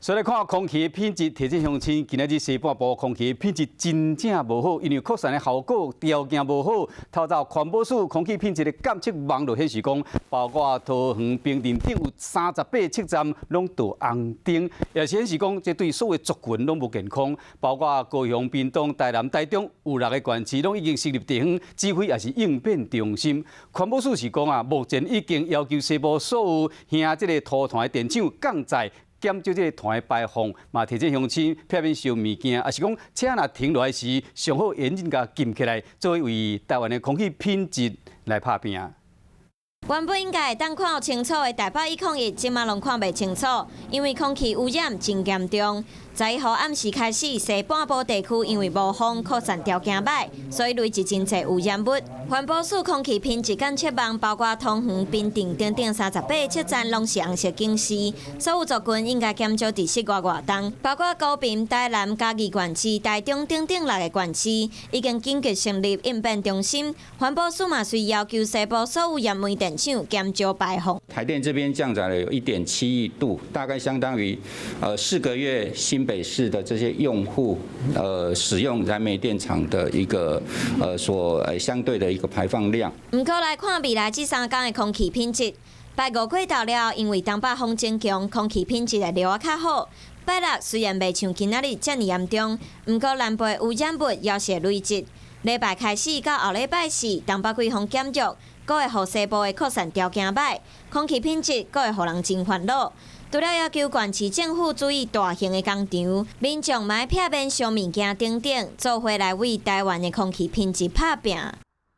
所以來看空氣品質，提醒鄉親，今仔日西半部空氣品質真正無好，因為擴散的效果條件無好。透早環保署空氣品質的監測網路顯示講，包括桃園、平鎮等有38測站攏著紅燈，也顯示講這對所有族群攏無健康。包括高雄、屏東、台南、台中有六个縣市攏已經設立地方指揮抑是應變中心。環保署是講啊，目前已經要求西部所有瓦這个塗炭的電廠降載，減少這个碳的排放，嘛提醒鄉親避免燒物件，抑是講車若停落來時，上好引擎共禁起來，做伙為台灣的空氣品質來拍拚。原本應該會當看清楚的台北101，這馬攏看袂清楚，因為空氣污染真嚴重。11號暗時開始，西半部地區因為無風擴散條件䆀，所以累積真濟污染物。環保署空氣品質監測網包括桃園、平鎮等等38個測站，攏是紅色警示，所有族群應該減少佇室外活動。包括高屏、台南、嘉義縣市、台中等等六个縣市，已經緊急成立應變中心。環保署嘛，隨要求西部所有燃煤電廠減少排放。台電這邊降載了有1.7億度，大概相當於4個月新北市的這些用戶使用燃煤電廠的一個所相對的一個排放量。毋過來看未來這3工的空氣品質，拜五過頭了，因為東北風增強，空氣品質會略較好。拜六雖然袂像今仔日遮爾嚴重，毋過南部污染物猶是會累積。禮拜開始到後禮拜四，東北季風減弱，閣會予西部的擴散條件䆀，空氣品質閣會予人真煩惱。除了要求縣市政府注意大型的工廠，民眾嘛愛避免燒物件等等，做伙來為台灣的空氣品質拍拚。